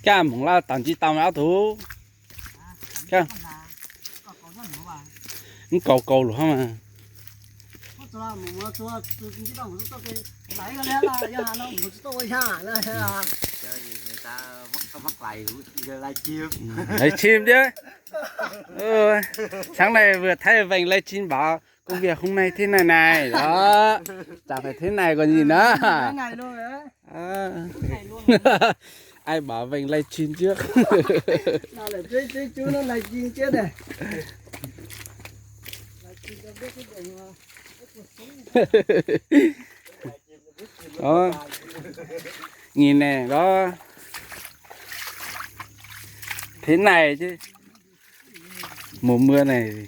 Kaj moog laj tas ntsib tau ob tug. Kaus kaus lug mas. Livestream thiab. Sáng nay vừa thấy Vành livestream bảo công việc hôm nay thế này này đó. Chả phải thế này còn gì nữa. Ai bảo Vành livestream trước. Đó. Nhìn này đó. Thế này chứ. Mùa mưa này thì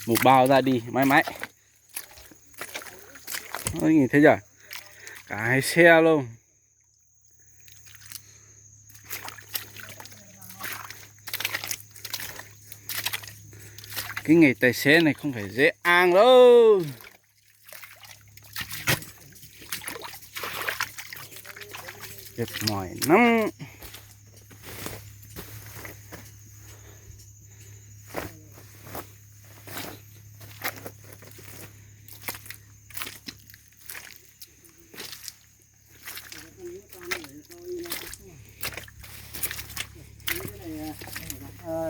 một bao ra đi mãi mãi. Ôi, nhìn thấy chưa? Cả hai xe luôn. Cái nghề tài xế này không phải dễ ăn đâu. Mệt mỏi lắm.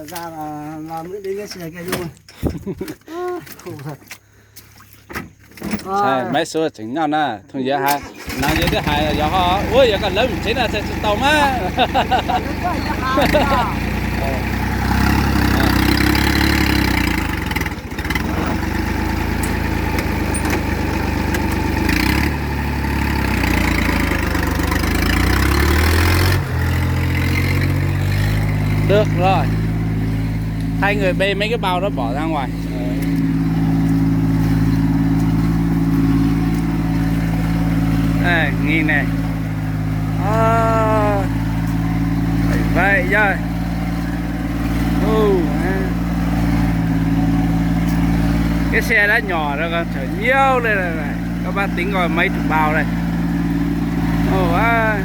Ra là, là mới đến cái xe kia luôn. Khổ thật. Maiv Suav tseem nyob na, thooj yawg hais, nov yawg twb hais yog ho ua yog koj lawv mus tsev na txhais tsis tau mas. Được rồi. Hai người bê mấy cái bao đó bỏ ra ngoài. Đây, nhìn này. Ờ, phải vậy chứ. Ồ, ha. Cái xe đã nhỏ rồi còn chở nhiều lên rồi này. Các bác tính coi mấy chục bao đây. Ồ, ha.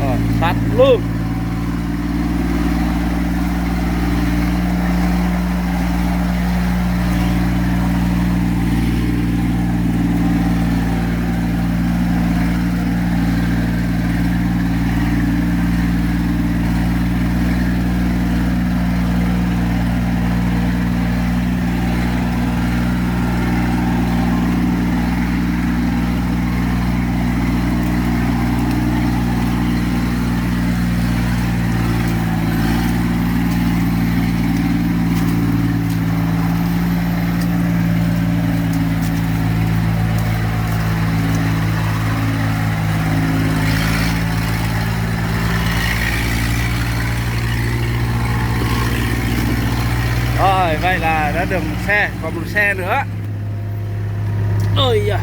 Ờ, sắt luôn. Rồi, vậy là đã được một xe, còn một xe nữa. Ôi da.